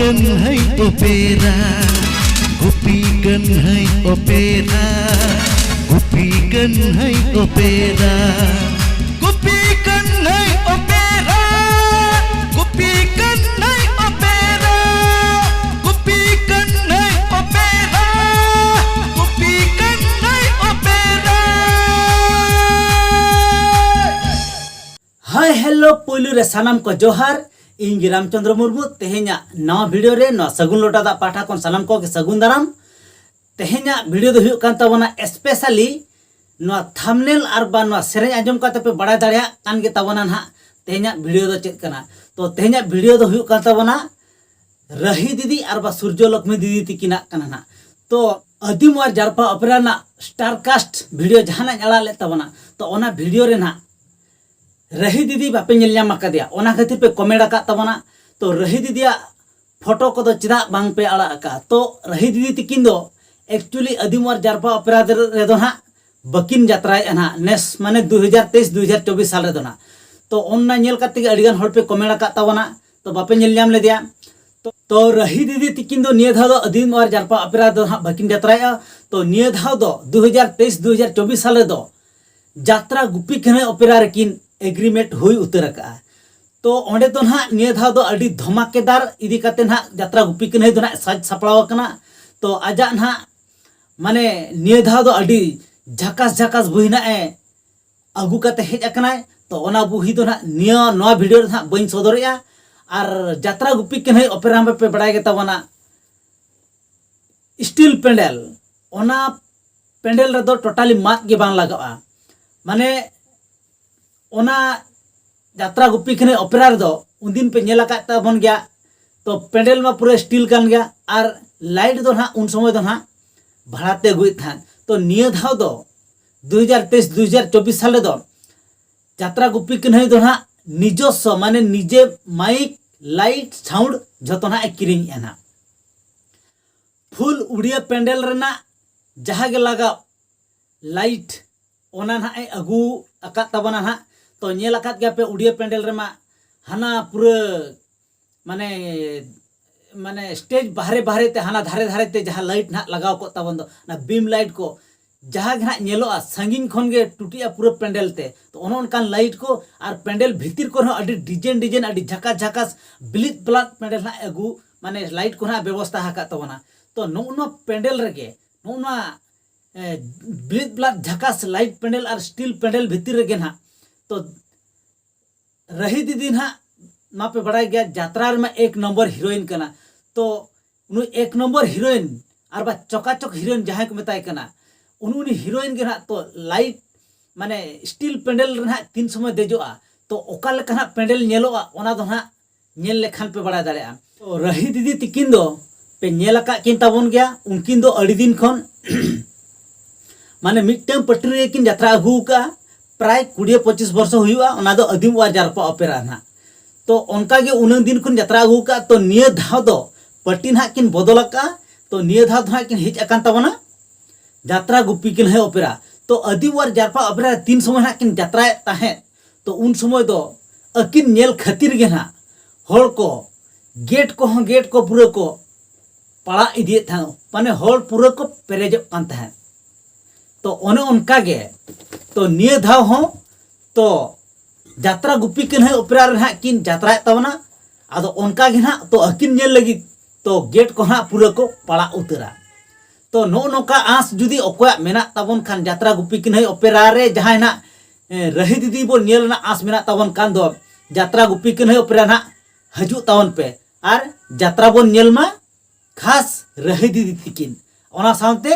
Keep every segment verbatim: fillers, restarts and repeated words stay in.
Kanhai opera, गोपी Kanhai opera, गोपी Kanhai opera, गोपी Kanhai opera, गोपी Kanhai opera, गोपी Kanhai opera, गोपी Kanhai opera. Hi hello, ᱯᱳᱭᱞᱳ ᱨᱮ ᱥᱟᱱᱟᱢ ᱠᱚ ᱡᱚᱦᱟᱨ᱾ ᱤᱧ ᱜᱮ ᱨᱟᱢᱪᱚᱸᱫᱽᱨᱚ ᱢᱩᱨᱢᱩ᱾ ᱛᱮᱦᱮᱧᱟᱜ ᱱᱟᱣᱟ ᱵᱷᱤᱰᱤᱭᱳ ᱨᱮ ᱱᱚᱣᱟ ᱥᱟᱹᱜᱩᱱ ᱞᱚᱴᱟ ᱫᱟᱜ ᱯᱟᱦᱴᱟ ᱠᱷᱚᱱ ᱥᱟᱱᱟᱢ ᱠᱚᱜᱮ ᱥᱟᱹᱜᱩᱱ ᱫᱟᱨᱟᱢ᱾ ᱛᱮᱦᱮᱧᱟᱜ ᱵᱷᱤᱰᱤᱭᱳ ᱫᱚ ᱦᱩᱭᱩᱜ ᱠᱟᱱ ᱛᱟᱵᱚᱱᱟ ᱮᱥᱯᱮᱥᱟᱞᱤ ᱱᱚᱣᱟ ᱛᱷᱟᱢᱱᱮᱞ ᱟᱨ ᱵᱟᱝ ᱱᱚᱣᱟ ᱥᱮᱨᱮᱧ ᱟᱸᱡᱚᱢ ᱠᱟᱛᱮ ᱯᱮ ᱵᱟᱲᱟᱭ ᱫᱟᱲᱮᱭᱟᱜ ᱠᱟᱱ ᱜᱮ ᱛᱟᱵᱚᱱᱟ ᱱᱟᱦᱟᱜ ᱛᱮᱦᱮᱧᱟᱜ ᱵᱷᱤᱰᱤᱭᱳ ᱫᱚ ᱪᱮᱫ ᱠᱟᱱᱟ᱾ ᱛᱚ ᱛᱮᱦᱮᱧᱟᱜ ᱵᱷᱤᱰᱤᱭᱳ ᱫᱚ ᱦᱩᱭᱩᱜ ᱠᱟᱱ ᱛᱟᱵᱚᱱᱟ ᱨᱟᱹᱦᱤ ᱫᱤᱫᱤ ᱟᱨ ᱵᱟ ᱥᱩᱨᱡᱚ ᱞᱚᱠᱷᱢᱤ ᱫᱤᱫᱤ ᱛᱤᱠᱤᱱᱟᱜ ᱠᱟᱱᱟ ᱱᱟᱦᱟᱜ᱾ ᱛᱚ ᱟᱹᱫᱤᱢ ᱟᱨ ᱡᱟᱨᱯᱟ ᱚᱯᱮᱨᱟ ᱨᱮᱱᱟᱜ ᱥᱴᱟᱨ ᱠᱟᱥᱴ ᱵᱷᱤᱰᱤᱭᱳ ᱡᱟᱦᱟᱱᱟᱜ ᱤᱧ ᱟᱲᱟᱜ ᱞᱮᱫ ᱛᱟᱵᱚᱱᱟ, ᱛᱚ ᱚᱱᱟ ᱵᱷᱤᱰᱤᱭᱳ ᱨᱮ ᱱᱟᱦᱟᱜ ᱨᱟᱹᱦᱤ ᱫᱤᱫᱤ ᱵᱟᱯᱮ ᱧᱮᱞ ᱧᱟᱢ ᱟᱠᱟᱫᱮᱭᱟ, ᱚᱱᱟ ᱠᱷᱟᱹᱛᱤᱨ ᱯᱮ ᱠᱚᱢᱮᱱᱴ ᱟᱠᱟᱫ ᱛᱟᱵᱚᱱᱟ᱾ ᱛᱚ ᱨᱟᱹᱦᱤ ᱫᱤᱫᱤᱭᱟᱜ ᱯᱷᱳᱴᱳ ᱠᱚᱫᱚ ᱪᱮᱫᱟᱜ ᱵᱟᱝ ᱯᱮ ᱟᱲᱟᱜ ᱟᱠᱟᱫᱼᱟ? ᱛᱚ ᱨᱟᱹᱦᱤ ᱫᱤᱫᱤ ᱛᱤᱠᱤᱱ ᱫᱚ ᱮᱠᱪᱩᱭᱮᱞᱤ ᱟᱹᱫᱤᱢ ᱟᱨ ᱡᱟᱨᱯᱟ ᱚᱯᱮᱨᱟ ᱨᱮᱫᱚ ᱱᱟᱦᱟᱜ ᱵᱟᱹᱠᱤᱱ ᱡᱟᱛᱨᱟᱭᱮᱫᱼᱟ ᱱᱟᱦᱟᱜ ᱱᱮᱥ, ᱢᱟᱱᱮ ᱫᱩ ᱦᱟᱡᱟᱨ ᱛᱮᱭᱤᱥ ᱫᱩ ᱦᱟᱡᱟᱨ ᱪᱚᱵᱵᱤᱥ ᱥᱟᱞ ᱨᱮᱫᱚ ᱱᱟᱦᱟᱜ᱾ ᱛᱚ ᱚᱱᱟ ᱧᱮᱞ ᱠᱟᱛᱮ ᱜᱮ ᱟᱹᱰᱤᱜᱟᱱ ᱦᱚᱲ ᱯᱮ ᱠᱚᱢᱮᱱᱴ ᱟᱠᱟᱫ ᱛᱟᱵᱚᱱᱟ, ᱛᱚ ᱵᱟᱯᱮ ᱧᱮᱞ ᱧᱟᱢ ᱞᱮᱫᱮᱭᱟ᱾ ᱛᱚ, ᱛᱚ ᱨᱟᱹᱦᱤ ᱫᱤᱫᱤ ᱛᱤᱠᱤᱱ ᱫᱚ ᱱᱤᱭᱟᱹ ᱫᱷᱟᱣ ᱫᱚ ᱟᱹᱫᱤᱢ ᱟᱨ ᱡᱟᱨᱯᱟ ᱚᱯᱮᱨᱟ ᱫᱚ ᱱᱟᱦᱟᱜ ᱵᱟᱹᱠᱤᱱ ᱡᱟᱛᱨᱟᱭᱮᱫᱼᱟ᱾ ᱛᱚ ᱱᱤᱭᱟᱹ ᱫᱷᱟᱣ ᱫᱚ ᱫᱩ ᱦᱟᱡᱟᱨ ᱛᱮᱭᱤᱥ ᱫᱩ ᱦᱟᱡᱟᱨ ᱪᱚᱵᱵᱤᱥ ᱥᱟᱞ ᱨᱮᱫᱚ ᱡᱟᱛᱨᱟ ᱜᱩᱯᱤ ᱠᱟᱹᱱᱦᱟᱹᱭ ᱚᱯᱮᱨᱟ ᱨᱮᱠᱤᱱ ᱮᱜᱽᱨᱤᱢᱮᱱᱴ ᱦᱩᱭ ᱩᱛᱟᱹᱨ ᱟᱠᱟᱫᱼᱟ᱾ ᱛᱚ ᱚᱸᱰᱮ ᱫᱚ ᱱᱟᱦᱟᱜ ᱱᱤᱭᱟᱹ ᱫᱷᱟᱣ ᱫᱚ ᱟᱹᱰᱤ ᱫᱷᱚᱢᱟᱠᱮᱫᱟᱨ ᱤᱫᱤ ᱠᱟᱛᱮ ᱱᱟᱦᱟᱜ ᱡᱟᱛᱨᱟ ᱜᱩᱯᱤ ᱠᱟᱹᱱᱦᱟᱹᱭ ᱫᱚ ᱱᱟᱦᱟᱜ ᱥᱟᱡᱽ ᱥᱟᱯᱲᱟᱣ ᱟᱠᱟᱱᱟ᱾ ᱛᱚ ᱟᱡᱟᱜ ᱱᱟᱦᱟᱜ ᱢᱟᱱᱮ ᱱᱤᱭᱟᱹ ᱫᱷᱟᱣ ᱫᱚ ᱟᱹᱰᱤ ᱡᱷᱟᱠᱟᱥ ᱡᱷᱟᱠᱟᱥ ᱵᱩᱦᱤ ᱱᱟᱦᱟᱜ ᱮ ᱟᱹᱜᱩ ᱠᱟᱛᱮ ᱦᱮᱡ ᱟᱠᱟᱱᱟᱭ᱾ ᱛᱚ ᱚᱱᱟ ᱵᱩᱦᱤ ᱫᱚ ᱱᱟᱦᱟᱜ ᱱᱤᱭᱟᱹ ᱱᱚᱣᱟ ᱵᱷᱤᱰᱤᱭᱳ ᱨᱮ ᱱᱟᱦᱟᱜ ᱵᱟᱹᱧ ᱥᱚᱫᱚᱨᱮᱜᱼᱟ᱾ ᱟᱨ ᱡᱟᱛᱨᱟ ᱜᱩᱯᱤ ᱠᱟᱹᱱᱦᱟᱹᱭ ᱚᱯᱮᱨᱟ ᱢᱟᱯᱮ ᱵᱟᱲᱟᱭ ᱜᱮ ᱛᱟᱵᱚᱱᱟ, ᱥᱴᱤᱞ ᱯᱮᱱᱰᱮᱞ, ᱚᱱᱟ ᱯᱮᱱᱰᱮᱞ ᱨᱮᱫᱚ ᱴᱳᱴᱟᱞᱤ ᱢᱟᱫ ᱜᱮ ᱵᱟᱝ ᱞᱟᱜᱟᱜᱼᱟ᱾ ᱢᱟᱱᱮ ᱚᱱᱟ ᱡᱟᱛᱨᱟ ᱜᱩᱯᱤ ᱠᱟᱹᱱᱦᱟᱹᱭ ᱚᱯᱮᱨᱟ ᱨᱮᱫᱚ ᱩᱱᱫᱤᱱ ᱯᱮ ᱧᱮᱞ ᱟᱠᱟᱫ ᱛᱟᱵᱚᱱ ᱜᱮᱭᱟ, ᱛᱚ ᱯᱮᱱᱰᱮᱞ ᱢᱟ ᱯᱩᱨᱟᱹ ᱥᱴᱤᱞ ᱠᱟᱱ ᱜᱮᱭᱟ, ᱟᱨ ᱞᱟᱭᱤᱴ ᱫᱚ ᱱᱟᱦᱟᱜ ᱩᱱ ᱥᱚᱢᱚᱭ ᱫᱚ ᱱᱟᱦᱟᱜ ᱵᱷᱟᱲᱟᱛᱮ ᱟᱹᱜᱩᱭᱮᱫ ᱛᱟᱦᱮᱸᱫ᱾ ᱛᱚ ᱱᱤᱭᱟᱹ ᱫᱷᱟᱣ ᱫᱚ ᱫᱩ ᱦᱟᱡᱟᱨ ᱛᱮᱭᱤᱥ ᱫᱩ ᱦᱟᱡᱟᱨ ᱪᱚᱵᱵᱤᱥ ᱥᱟᱞ ᱨᱮᱫᱚ ᱡᱟᱛᱨᱟ ᱜᱩᱯᱤ ᱠᱟᱹᱱᱦᱟᱹᱭ ᱫᱚ ᱱᱟᱦᱟᱜ ᱱᱤᱡᱚᱥᱥᱚ, ᱢᱟᱱᱮ ᱱᱤᱡᱮ ᱢᱟᱭᱤᱠ, ᱞᱟᱭᱤᱴ, ᱥᱟᱣᱩᱱᱰ ᱡᱷᱚᱛᱚ ᱱᱟᱦᱟᱜ ᱮ ᱠᱤᱨᱤᱧᱮᱫᱼᱟ ᱱᱟᱦᱟᱜ᱾ ᱯᱷᱩᱞ ᱩᱲᱤᱭᱟ ᱯᱮᱱᱰᱮᱞ ᱨᱮᱱᱟᱜ ᱡᱟᱦᱟᱸ ᱜᱮ ᱞᱟᱜᱟᱣ ᱞᱟᱭᱤᱴ, ᱚᱱᱟ ᱱᱟᱦᱟᱜ ᱮ ᱟᱹᱜᱩ ᱟᱠᱟᱫ ᱛᱟᱵᱚᱱᱟ ᱱᱟᱦᱟᱜ᱾ ᱛᱚ ᱧᱮᱞ ᱟᱠᱟᱫ ᱜᱮᱭᱟ ᱯᱮ ᱩᱲᱤᱭᱟ ᱯᱮᱱᱰᱮᱞ ᱨᱮᱢᱟ ᱦᱟᱱᱟ ᱯᱩᱨᱟᱹ ᱢᱟᱱᱮ ᱢᱟᱱᱮ ᱥᱴᱮᱡᱽ ᱵᱟᱦᱨᱮ ᱵᱟᱦᱨᱮ ᱛᱮ, ᱦᱟᱱᱟ ᱫᱷᱟᱨᱮ ᱫᱷᱟᱨᱮ ᱛᱮ ᱡᱟᱦᱟᱸ ᱞᱟᱭᱤᱴ ᱱᱟᱦᱟᱜ ᱞᱟᱜᱟᱣ ᱠᱚᱜ ᱛᱟᱵᱚᱱ ᱫᱚ, ᱚᱱᱟ ᱵᱤᱢ ᱞᱟᱭᱤᱴ ᱠᱚ, ᱡᱟᱦᱟᱸ ᱜᱮ ᱱᱟᱦᱟᱜ ᱧᱮᱞᱚᱜᱼᱟ ᱥᱟᱺᱜᱤᱧ ᱠᱷᱚᱱ ᱜᱮ ᱴᱩᱴᱤᱜᱼᱟ ᱯᱩᱨᱟᱹ ᱯᱮᱱᱰᱮᱞ ᱛᱮ᱾ ᱛᱚ ᱚᱱᱮ ᱚᱱᱠᱟᱱ ᱞᱟᱭᱤᱴ ᱠᱚ ᱟᱨ ᱯᱮᱱᱰᱮᱞ ᱵᱷᱤᱛᱤᱨ ᱠᱚᱨᱮ ᱦᱚᱸ ᱟᱹᱰᱤ ᱰᱤᱡᱟᱭᱤᱱ ᱰᱤᱡᱟᱭᱤᱱ, ᱟᱹᱰᱤ ᱡᱷᱟᱠᱟᱥ ᱡᱷᱟᱠᱟᱥ ᱵᱞᱤᱪ ᱵᱞᱟᱰ ᱯᱮᱱᱰᱮᱞ ᱱᱟᱦᱟᱜ ᱟᱹᱜᱩ, ᱢᱟᱱᱮ ᱞᱟᱭᱤᱴ ᱠᱚ ᱱᱟᱦᱟᱜ ᱵᱮᱵᱚᱥᱛᱷᱟ ᱟᱠᱟᱫ ᱛᱟᱵᱚᱱᱟ᱾ ᱛᱚ ᱱᱚᱜᱼᱚ ᱱᱚᱣᱟ ᱯᱮᱱᱰᱮᱞ ᱨᱮᱜᱮ, ᱱᱚᱜᱼᱚ ᱱᱚᱣᱟ ᱵᱞᱤᱪ ᱵᱞᱟᱰ ᱡᱷᱟᱠᱟᱥ ᱞᱟᱭᱤᱴ ᱯᱮᱱᱰᱮᱞ ᱟᱨ ᱥᱴᱤᱞ ᱯᱮᱱᱰᱮᱞ ᱵᱷᱤᱛᱤᱨ ᱨᱮᱜᱮ ᱱᱟᱦᱟᱜ, ᱛᱚ ᱨᱟᱹᱦᱤ ᱫᱤᱫᱤ ᱱᱟᱦᱟᱜ ᱢᱟᱯᱮ ᱵᱟᱲᱟᱭ ᱜᱮᱭᱟ, ᱡᱟᱛᱨᱟ ᱨᱮᱢᱟ ᱮᱠ ᱱᱚᱢᱵᱚᱨ ᱦᱤᱨᱳᱭᱤᱱ ᱠᱟᱱᱟ᱾ ᱛᱚ ᱱᱩᱭ ᱮᱠ ᱱᱚᱢᱵᱚᱨ ᱦᱤᱨᱳᱭᱤᱱ ᱟᱨ ᱵᱟ ᱪᱚᱠᱟᱪᱚᱠ ᱦᱤᱨᱳᱭᱤᱱ ᱡᱟᱦᱟᱸᱭ ᱠᱚ ᱢᱮᱛᱟᱭ ᱠᱟᱱᱟ, ᱩᱱᱤ, ᱩᱱᱤ ᱦᱤᱨᱳᱭᱤᱱ ᱜᱮ ᱱᱟᱦᱟᱜ ᱛᱚ ᱞᱟᱭᱤᱴ, ᱢᱟᱱᱮ ᱥᱴᱤᱞ ᱯᱮᱱᱰᱮᱞ ᱨᱮ ᱱᱟᱦᱟᱜ ᱛᱤᱱ ᱥᱚᱢᱚᱭ ᱫᱮᱡᱚᱜᱼᱟ, ᱛᱚ ᱚᱠᱟ ᱞᱮᱠᱟ ᱱᱟᱦᱟᱜ ᱯᱮᱱᱰᱮᱞ ᱧᱮᱞᱚᱜᱼᱟ, ᱚᱱᱟ ᱫᱚ ᱱᱟᱦᱟᱜ ᱧᱮᱞ ᱞᱮᱠᱷᱟᱱ ᱯᱮ ᱵᱟᱲᱟᱭ ᱫᱟᱲᱮᱭᱟᱜᱼᱟ᱾ ᱛᱚ ᱨᱟᱹᱦᱤ ᱫᱤᱫᱤ ᱛᱤᱠᱤᱱ ᱫᱚ ᱯᱮ ᱧᱮᱞ ᱟᱠᱟᱫ ᱠᱤᱱ ᱛᱟᱵᱚᱱ ᱜᱮᱭᱟ, ᱩᱱᱠᱤᱱ ᱫᱚ ᱟᱹᱰᱤ ᱫᱤᱱ ᱠᱷᱚᱱ ᱢᱟᱱᱮ ᱢᱤᱫᱴᱟᱝ ᱯᱟᱹᱴᱤ ᱨᱮᱜᱮ ᱠᱤᱱ ᱡᱟᱛᱨᱟ ᱟᱹᱜᱩ ᱟᱠᱟᱫᱼᱟ, ᱯᱨᱟᱭ ᱠᱩᱲᱤ ᱯᱚᱸᱪᱤᱥ ᱵᱚᱨᱥᱚ ᱦᱩᱭᱩᱜᱼᱟ, ᱚᱱᱟ ᱫᱚ ᱟᱹᱫᱤᱢ ᱚᱣᱟᱨ ᱡᱟᱨᱯᱟ ᱚᱯᱮᱨᱟ ᱱᱟᱦᱟᱜ᱾ ᱛᱚ ᱚᱱᱠᱟ ᱜᱮ ᱩᱱᱟᱹᱜ ᱫᱤᱱ ᱠᱷᱚᱱ ᱡᱟᱛᱨᱟ ᱟᱹᱜᱩ ᱟᱠᱟᱫᱼᱟ, ᱛᱚ ᱱᱤᱭᱟᱹ ᱫᱷᱟᱣ ᱫᱚ ᱯᱟᱹᱴᱤ ᱱᱟᱦᱟᱜ ᱠᱤᱱ ᱵᱚᱫᱚᱞ ᱟᱠᱟᱫᱼᱟ᱾ ᱛᱚ ᱱᱤᱭᱟᱹ ᱫᱷᱟᱣ ᱫᱚ ᱱᱟᱦᱟᱜ ᱠᱤᱱ ᱦᱮᱡ ᱟᱠᱟᱱ ᱛᱟᱵᱚᱱᱟ ᱡᱟᱛᱨᱟ ᱜᱩᱯᱤ ᱠᱟᱹᱱᱦᱟᱹᱭ ᱚᱯᱮᱨᱟ᱾ ᱛᱚ ᱟᱹᱫᱤᱢ ᱚᱣᱟᱨ ᱡᱟᱨᱯᱟ ᱚᱯᱮᱨᱟ ᱨᱮ ᱛᱤᱱ ᱥᱚᱢᱚᱭ ᱱᱟᱦᱟᱜ ᱠᱤᱱ ᱡᱟᱛᱨᱟᱭᱮᱫ ᱛᱟᱦᱮᱸᱫ, ᱛᱚ ᱩᱱ ᱥᱚᱢᱚᱭ ᱫᱚ ᱟᱹᱠᱤᱱ ᱧᱮᱞ ᱠᱷᱟᱹᱛᱤᱨ ᱜᱮ ᱱᱟᱦᱟᱜ ᱦᱚᱲ ᱠᱚ, ᱜᱮᱴ ᱠᱚᱦᱚᱸ, ᱜᱮᱴ ᱠᱚ ᱯᱩᱨᱟᱹ ᱠᱚ ᱯᱟᱲᱟᱜ ᱤᱫᱤᱭᱮᱫ ᱛᱟᱦᱮᱸᱫ, ᱢᱟᱱᱮ ᱦᱚᱲ ᱯᱩᱨᱟᱹ ᱠᱚ ᱯᱮᱨᱮᱡᱚᱜ ᱠᱟᱱ ᱛᱟᱦᱮᱸᱫ᱾ ᱛᱚ ᱚᱱᱮ ᱚᱱᱠᱟ ᱜᱮ, ᱛᱚ ᱱᱤᱭᱟᱹ ᱫᱷᱟᱣ ᱦᱚᱸ ᱛᱚ ᱡᱟᱛᱨᱟ ᱜᱩᱯᱤ ᱠᱟᱹᱱᱦᱟᱹᱭ ᱚᱯᱮᱨᱟ ᱨᱮ ᱱᱟᱦᱟᱜ ᱠᱤᱱ ᱡᱟᱛᱨᱟᱭᱮᱫ ᱛᱟᱵᱚᱱᱟ᱾ ᱟᱫᱚ ᱚᱱᱠᱟ ᱜᱮ ᱱᱟᱦᱟᱜ ᱛᱚ ᱟᱹᱠᱤᱱ ᱧᱮᱞ ᱞᱟᱹᱜᱤᱫ ᱛᱚ ᱜᱮᱴ ᱠᱚ ᱱᱟᱦᱟᱜ ᱯᱩᱨᱟᱹ ᱠᱚ ᱯᱟᱲᱟᱜ ᱩᱛᱟᱹᱨᱟ᱾ ᱛᱚ ᱱᱚᱜᱼᱚ ᱱᱚᱝᱠᱟ ᱟᱸᱥ ᱡᱩᱫᱤ ᱚᱠᱚᱭᱟᱜ ᱢᱮᱱᱟᱜ ᱛᱟᱵᱚᱱ ᱠᱷᱟᱱ, ᱡᱟᱛᱨᱟ ᱜᱩᱯᱤ ᱠᱟᱹᱱᱦᱟᱹᱭ ᱚᱯᱮᱨᱟ ᱨᱮ ᱡᱟᱦᱟᱸᱭ ᱱᱟᱦᱟᱜ, ᱮ, ᱨᱟᱹᱦᱤ ᱫᱤᱫᱤ ᱵᱚᱱ ᱧᱮᱞ ᱨᱮᱱᱟᱜ ᱟᱸᱥ ᱢᱮᱱᱟᱜ ᱛᱟᱵᱚᱱ ᱠᱷᱟᱱ ᱫᱚ, ᱡᱟᱛᱨᱟ ᱜᱩᱯᱤ ᱠᱟᱹᱱᱦᱟᱹᱭ ᱚᱯᱮᱨᱟ ᱱᱟᱦᱟᱜ ᱦᱤᱡᱩᱜ ᱛᱟᱵᱚᱱ ᱯᱮ ᱟᱨ ᱡᱟᱛᱨᱟ ᱵᱚᱱ ᱧᱮᱞ ᱢᱟ᱾ ᱠᱷᱟᱥ ᱨᱟᱹᱦᱤ ᱫᱤᱫᱤ ᱛᱤᱠᱤᱱ᱾ ᱚᱱᱟ ᱥᱟᱶᱛᱮ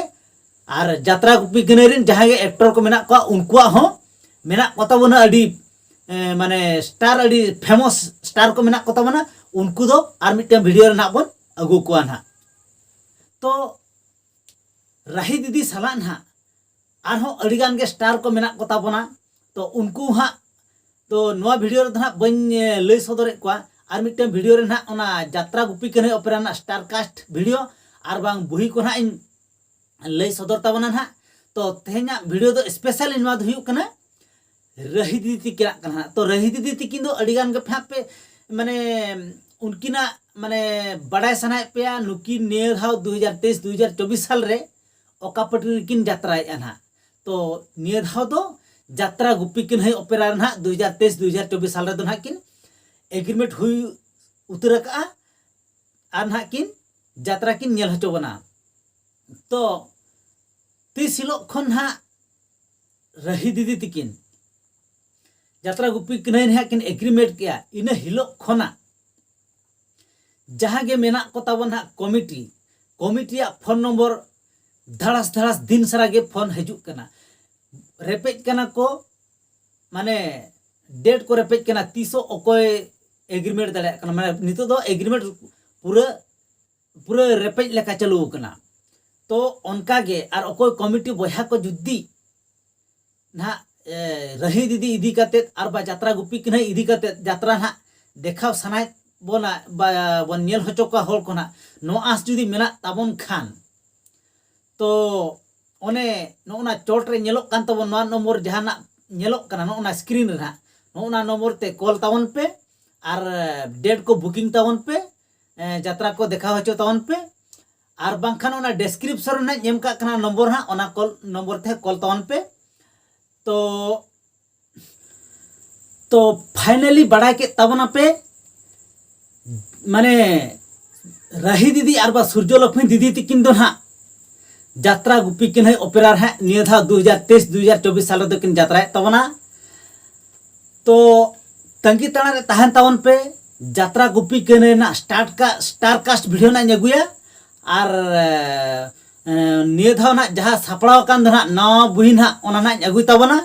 ᱟᱨ ᱡᱟᱛᱨᱟ ᱜᱩᱯᱤ ᱠᱟᱹᱱᱦᱟᱹᱭ ᱨᱮᱱ ᱡᱟᱦᱟᱸᱭ ᱜᱮ ᱮᱠᱴᱚᱨ ᱠᱚ ᱢᱮᱱᱟᱜ ᱠᱚᱣᱟ, ᱩᱱᱠᱩᱣᱟᱜ ᱦᱚᱸ ᱢᱮᱱᱟᱜ ᱠᱚ ᱛᱟᱵᱚᱱᱟ ᱟᱹᱰᱤ, ᱮ, ᱢᱟᱱᱮ ᱥᱴᱟᱨ, ᱟᱹᱰᱤ ᱯᱷᱮᱢᱟᱥ ᱥᱴᱟᱨ ᱠᱚ ᱢᱮᱱᱟᱜ ᱠᱚ ᱛᱟᱵᱚᱱᱟ᱾ ᱩᱱᱠᱩ ᱫᱚ ᱟᱨ ᱢᱤᱫᱴᱟᱝ ᱵᱷᱤᱰᱤᱭᱳ ᱨᱮ ᱱᱟᱦᱟᱜ ᱵᱚᱱ ᱟᱹᱜᱩ ᱠᱚᱣᱟ ᱱᱟᱦᱟᱜ᱾ ᱛᱚ ᱨᱟᱹᱦᱤ ᱫᱤᱫᱤ ᱥᱟᱞᱟᱜ ᱱᱟᱦᱟᱜ ᱟᱨᱦᱚᱸ ᱟᱹᱰᱤ ᱜᱟᱱ ᱜᱮ ᱥᱴᱟᱨ ᱠᱚ ᱢᱮᱱᱟᱜ ᱠᱚ ᱛᱟᱵᱚᱱᱟ᱾ ᱛᱚ ᱩᱱᱠᱩ ᱦᱟᱸᱜ, ᱛᱚ ᱱᱚᱣᱟ ᱵᱷᱤᱰᱤᱭᱳ ᱨᱮᱫᱚ ᱱᱟᱦᱟᱜ ᱵᱟᱹᱧ, ᱮ, ᱞᱟᱹᱭ ᱥᱚᱫᱚᱨᱮᱫ ᱠᱚᱣᱟ᱾ ᱟᱨ ᱢᱤᱫᱴᱟᱝ ᱵᱷᱤᱰᱤᱭᱳ ᱨᱮ ᱱᱟᱦᱟᱜ ᱚᱱᱟ ᱡᱟᱛᱨᱟ ᱜᱩᱯᱤ ᱠᱟᱹᱱᱦᱟᱹᱭ ᱚᱯᱮᱨᱟ ᱨᱮᱱᱟᱜ ᱥᱴᱟᱨ ᱠᱟᱥᱴ ᱵᱷᱤᱰᱤᱭᱳ ᱟᱨ ᱵᱟᱝ ᱵᱩᱦᱤ ᱠᱚ ᱱᱟᱦᱟᱜ ᱤᱧ ᱞᱟᱹᱭ ᱥᱚᱫᱚᱨ ᱛᱟᱵᱚᱱᱟ ᱱᱟᱦᱟᱜ᱾ ᱛᱚ ᱛᱮᱦᱮᱧᱟᱜ ᱵᱷᱤᱰᱤᱭᱳ ᱫᱚ ᱥᱯᱮᱥᱟᱞ ᱱᱚᱣᱟ ᱫᱚ ᱦᱩᱭᱩᱜ ᱠᱟᱱᱟ ᱨᱟᱹᱦᱤ ᱫᱤᱫᱤ ᱛᱤᱠᱤᱱᱟᱜ ᱠᱟᱱᱟ ᱱᱟᱦᱟᱜ᱾ ᱛᱚ ᱨᱟᱹᱦᱤ ᱫᱤᱫᱤ ᱛᱤᱠᱤᱱ ᱫᱚ ᱟᱹᱰᱤ ᱜᱟᱱ ᱜᱮ ᱯᱮ ᱦᱟᱸᱜ ᱯᱮ, ᱢᱟᱱᱮ ᱩᱱᱠᱤᱱᱟᱜ ᱢᱟᱱᱮ ᱵᱟᱰᱟᱭ ᱥᱟᱱᱟᱭᱮᱫ ᱯᱮᱭᱟ, ᱱᱩᱠᱤᱱ ᱱᱤᱭᱟᱹ ᱫᱷᱟᱣ ᱫᱩ ᱦᱟᱡᱟᱨ ᱛᱮᱭᱤᱥ ᱫᱩ ᱦᱟᱡᱟᱨ ᱪᱚᱵᱵᱤᱥ ᱥᱟᱞ ᱨᱮ ᱚᱠᱟ ᱯᱟᱹᱴᱤ ᱨᱮᱠᱤᱱ ᱡᱟᱛᱨᱟᱭᱮᱫᱼᱟ ᱱᱟᱦᱟᱜ᱾ ᱛᱚ ᱱᱤᱭᱟᱹ ᱫᱷᱟᱣ ᱫᱚ ᱡᱟᱛᱨᱟ ᱜᱩᱯᱤ ᱠᱟᱹᱱᱦᱟᱹᱭ ᱚᱯᱮᱨᱟ ᱨᱮ ᱱᱟᱦᱟᱜ ᱫᱩ ᱦᱟᱡᱟᱨ ᱛᱮᱭᱤᱥ ᱫᱩ ᱦᱟᱡᱟᱨ ᱪᱚᱵᱵᱤᱥ ᱥᱟᱞ ᱨᱮᱫᱚ ᱱᱟᱦᱟᱜ ᱠᱤᱱ ᱮᱜᱽᱨᱤᱢᱮᱱᱴ ᱦᱩᱭ ᱩᱛᱟᱹᱨ ᱟᱠᱟᱫᱼᱟ ᱟᱨ ᱱᱟᱦᱟᱜ ᱠᱤᱱ ᱡᱟᱛᱨᱟ ᱠᱤᱱ ᱧᱮᱞ ᱦᱚᱪᱚ ᱵᱚᱱᱟ᱾ ᱛᱚ ᱛᱤᱥ ᱦᱤᱞᱳᱜ ᱠᱷᱚᱱ ᱱᱟᱦᱟᱜ ᱨᱟᱹᱦᱤ ᱫᱤᱫᱤ ᱛᱤᱠᱤᱱ ᱡᱟᱛᱨᱟ ᱜᱩᱯᱤ ᱠᱟᱹᱱᱦᱟᱹᱭ ᱱᱟᱦᱟᱜ ᱠᱤᱱ ᱮᱜᱽᱨᱤᱢᱮᱱᱴ ᱠᱮᱜᱼᱟ, ᱤᱱᱟᱹ ᱦᱤᱞᱳᱜ ᱠᱷᱚᱱᱟᱜ ᱡᱟᱦᱟᱸ ᱜᱮ ᱢᱮᱱᱟᱜ ᱠᱚ ᱛᱟᱵᱚᱱ ᱦᱟᱸᱜ ᱠᱚᱢᱤᱴᱤ, ᱠᱚᱢᱤᱴᱤᱭᱟᱜ ᱯᱷᱳᱱ ᱱᱚᱢᱵᱚᱨ ᱫᱷᱟᱲᱟᱥ ᱫᱷᱟᱲᱟᱥ ᱫᱤᱱ ᱥᱟᱨᱟ ᱜᱮ ᱯᱷᱳᱱ ᱦᱤᱡᱩᱜ ᱠᱟᱱᱟ, ᱨᱮᱯᱮᱡ ᱠᱟᱱᱟ ᱠᱚ, ᱢᱟᱱᱮ ᱰᱮᱴ ᱠᱚ ᱨᱮᱯᱮᱡ ᱠᱟᱱᱟ, ᱛᱤᱥᱚᱜ ᱚᱠᱚᱭ ᱮᱜᱽᱨᱤᱢᱮᱱᱴ ᱫᱟᱲᱮᱭᱟᱜ ᱠᱟᱱᱟ, ᱢᱟᱱᱮ ᱱᱤᱛᱚᱜ ᱫᱚ ᱮᱜᱽᱨᱤᱢᱮᱱᱴ ᱯᱩᱨᱟᱹ ᱯᱩᱨᱟᱹ ᱨᱮᱯᱮᱡ ᱞᱮᱠᱟ ᱪᱟᱹᱞᱩ ᱟᱠᱟᱱᱟ᱾ ᱛᱚ ᱚᱱᱠᱟ ᱜᱮ ᱟᱨ ᱚᱠᱚᱭ ᱠᱚᱢᱤᱴᱤ ᱵᱚᱭᱦᱟ ᱠᱚ ᱡᱩᱫᱤ ᱱᱟᱦᱟᱜ ᱮ, ᱨᱟᱹᱦᱤ ᱫᱤᱫᱤ ᱤᱫᱤ ᱠᱟᱛᱮᱫ ᱟᱨ ᱵᱟ ᱡᱟᱛᱨᱟ ᱜᱩᱯᱤ ᱠᱟᱹᱱᱦᱟᱹᱭ ᱤᱫᱤ ᱠᱟᱛᱮᱫ ᱡᱟᱛᱨᱟ ᱱᱟᱦᱟᱜ ᱫᱮᱠᱷᱟᱣ ᱥᱟᱱᱟᱭᱮᱫ ᱵᱚᱱᱟ ᱵᱟ ᱵᱚᱱ ᱧᱮᱞ ᱦᱚᱪᱚ ᱠᱚᱣᱟ ᱦᱚᱲ ᱠᱚ ᱱᱟᱦᱟᱜ, ᱱᱚᱣᱟ ᱟᱸᱥ ᱡᱩᱫᱤ ᱢᱮᱱᱟᱜ ᱛᱟᱵᱚᱱ ᱠᱷᱟᱱ, ᱛᱚ ᱚᱱᱮ ᱱᱚᱜᱼᱚ ᱱᱟ ᱪᱚᱴ ᱨᱮ ᱧᱮᱞᱚᱜ ᱠᱟᱱ ᱛᱟᱵᱚᱱ ᱱᱚᱣᱟ ᱱᱚᱢᱵᱚᱨ ᱡᱟᱦᱟᱱᱟᱜ ᱧᱮᱞᱚᱜ ᱠᱟᱱᱟ ᱱᱚᱜᱼᱚ ᱱᱟ ᱥᱠᱨᱤᱱ ᱨᱮ ᱱᱟᱦᱟᱜ, ᱱᱚᱜᱼᱚ ᱱᱟ ᱱᱚᱢᱵᱚᱨ ᱛᱮ ᱠᱚᱞ ᱛᱟᱵᱚᱱ ᱯᱮ ᱟᱨ ᱰᱮᱴ ᱠᱚ ᱵᱩᱠᱤᱝ ᱛᱟᱵᱚᱱ ᱯᱮ, ᱮ, ᱡᱟᱛᱨᱟ ᱠᱚ ᱫᱮᱠᱷᱟᱣ ᱦᱚᱪᱚ ᱛᱟᱵᱚᱱ ᱯᱮ᱾ ᱟᱨ ᱵᱟᱝᱠᱷᱟᱱ ᱚᱱᱟ ᱰᱮᱥᱠᱨᱤᱯᱥᱚᱱ ᱨᱮ ᱱᱟᱦᱟᱜ ᱮᱢ ᱠᱟᱜ ᱠᱟᱱᱟ ᱱᱚᱢᱵᱚᱨ ᱦᱟᱸᱜ, ᱚᱱᱟ ᱠᱚᱞ ᱱᱚᱢᱵᱚᱨ ᱛᱮ ᱠᱚᱞ ᱛᱟᱵᱚᱱ ᱯᱮ᱾ ᱛᱚ ᱛᱚ ᱯᱷᱟᱭᱱᱟᱞᱤ ᱵᱟᱲᱟᱭ ᱠᱮᱫ ᱛᱟᱵᱚᱱᱟᱯᱮ, ᱢᱟᱱᱮ ᱨᱟᱦᱤ ᱫᱤᱫᱤ ᱟᱨ ᱵᱟ ᱥᱩᱨᱡᱚ ᱞᱚᱠᱷᱢᱤ ᱫᱤᱫᱤ ᱛᱤᱠᱤᱱ ᱫᱚ ᱱᱟᱦᱟᱜ ᱡᱟᱛᱨᱟ ᱜᱩᱯᱤ ᱠᱟᱹᱱᱦᱟᱹᱭ ᱚᱯᱮᱨᱟ ᱨᱮ ᱦᱟᱸᱜ ᱱᱤᱭᱟᱹ ᱫᱷᱟᱣ ᱫᱩ ᱦᱟᱡᱟᱨ ᱛᱮᱭᱤᱥ ᱫᱩ ᱦᱟᱡᱟᱨ ᱪᱚᱵᱵᱤᱥ ᱥᱟᱞ ᱨᱮᱫᱚ ᱠᱤᱱ ᱡᱟᱛᱨᱟᱭᱮᱫ ᱛᱟᱵᱚᱱᱟ᱾ ᱛᱚ ᱛᱟᱺᱜᱤ ᱛᱟᱲᱟᱜ ᱨᱮ ᱛᱟᱦᱮᱱ ᱛᱟᱵᱚᱱ ᱯᱮ, ᱡᱟᱛᱨᱟ ᱜᱩᱯᱤ ᱠᱟᱹᱱᱦᱟᱹᱭ ᱨᱮᱱᱟᱜ ᱥᱴᱟᱨ ᱠᱟ ᱥᱴᱟᱨ ᱠᱟᱥᱴ ᱵᱷᱤᱰᱤᱭᱳ ᱱᱟᱜ ᱤᱧ ᱟᱹᱜᱩᱭᱟ᱾ ᱟᱨ ᱮ, ᱱᱤᱭᱟᱹ ᱫᱷᱟᱣ ᱱᱟᱜ ᱡᱟᱦᱟᱸ ᱥᱟᱯᱲᱟᱣ ᱟᱠᱟᱱ ᱫᱚ ᱱᱟᱜ ᱱᱟᱣᱟ ᱵᱩᱦᱤ ᱱᱟᱜ ᱚᱱᱟ ᱱᱟᱜ ᱤᱧ ᱟᱹᱜᱩᱭ ᱛᱟᱵᱚᱱᱟ᱾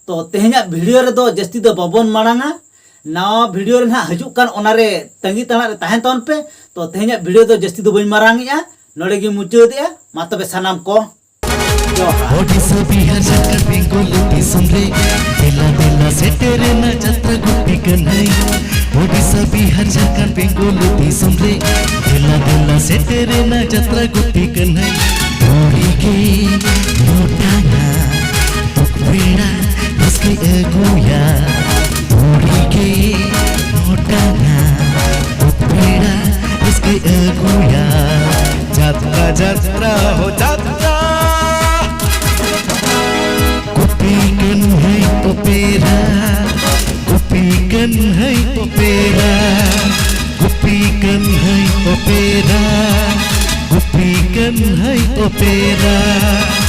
ᱛᱚ ᱛᱮᱦᱮᱧᱟᱜ ᱵᱷᱤᱰᱤᱭᱳ ᱨᱮᱫᱚ ᱡᱟᱹᱥᱛᱤ ᱫᱚ ᱵᱟᱵᱚᱱ ᱢᱟᱲᱟᱝᱟ, ᱱᱟᱣᱟ ᱵᱷᱤᱰᱤᱭᱳ ᱨᱮ ᱱᱟᱜ ᱦᱤᱡᱩᱜ ᱠᱟᱱ ᱚᱱᱟᱨᱮ ᱛᱟᱺᱜᱤ ᱛᱟᱲᱟᱜ ᱨᱮ ᱛᱟᱦᱮᱱ ᱛᱟᱵᱚᱱ ᱯᱮ᱾ ᱛᱚ ᱛᱮᱦᱮᱧᱟᱜ ᱵᱷᱤᱰᱤᱭᱳ ᱫᱚ ᱡᱟᱹᱥᱛᱤ ᱫᱚ ᱵᱟᱹᱧ ᱢᱟᱨᱟᱝᱮᱜᱼᱟ, ᱱᱚᱰᱮ ᱜᱤᱧ ᱢᱩᱪᱟᱹᱫᱮᱜᱼᱟ᱾ ᱢᱟ ᱛᱚᱵᱮ ᱥᱟᱱᱟᱢ ᱠᱚ ᱡᱚᱦᱟᱨ᱾ ᱳᱰᱤᱥᱟ, ᱵᱤᱦᱟᱨ, ᱡᱷᱟᱲᱠᱷᱚᱸᱰ, ᱵᱮᱝᱜᱚᱞ ᱫᱤᱥᱚᱢ ᱨᱮ ᱫᱮᱞᱟ ᱫᱮᱞᱟ ᱥᱮᱴᱮᱨᱮᱱᱟ ᱡᱟᱛᱨᱟ ᱜᱩᱯᱤ ᱠᱟᱹᱱᱦᱟᱹᱭ᱾ ᱳᱰᱤᱥᱟ, ᱵᱤᱦᱟᱨ, ᱡᱷᱟᱲᱠᱷᱚᱸᱰ, ᱵᱮᱝᱜᱚᱞ ᱫᱤᱥᱚᱢ ᱨᱮ ᱫᱮᱞᱟ ᱫᱮᱞᱟ ᱥᱮᱴᱮᱨᱮᱱᱟ ᱡᱟᱛᱨᱟ ᱜᱩᱯᱤ ᱠᱟᱹᱱᱦᱟᱹᱭ᱾ ᱵᱩᱲᱦᱤ ᱜᱮ ᱱᱚᱴᱟᱝᱟ ᱫᱩᱠ ᱵᱮᱲᱟ ᱨᱟᱹᱥᱠᱟᱹᱭ ᱟᱹᱜᱩᱭᱟ᱾ ᱵᱩᱲᱦᱤ ᱜᱮ ᱱᱚᱴᱟᱝᱟ ᱫᱩᱠ ᱵᱮᱲᱟ ᱟᱹᱜᱩᱭᱟ ᱡᱟᱛᱨᱟ, ᱡᱟᱛᱨᱟ, ᱦᱳ ᱡᱟᱛᱨᱟ᱾ ᱜᱩᱯᱤ ᱠᱟᱹᱱᱦᱟᱹᱭ ᱚᱯᱮᱨᱟ, ᱜᱩᱯᱤ ᱠᱟᱹᱱᱦᱟᱹᱭ ᱚᱯᱮᱨᱟ, ᱜᱩᱯᱤ ᱠᱟᱹᱱᱦᱟᱹᱭ ᱚᱯᱮᱨᱟ, ᱜᱩᱯᱤ ᱠᱟᱹᱱᱦᱟᱹᱭ ᱚᱯᱮᱨᱟ᱾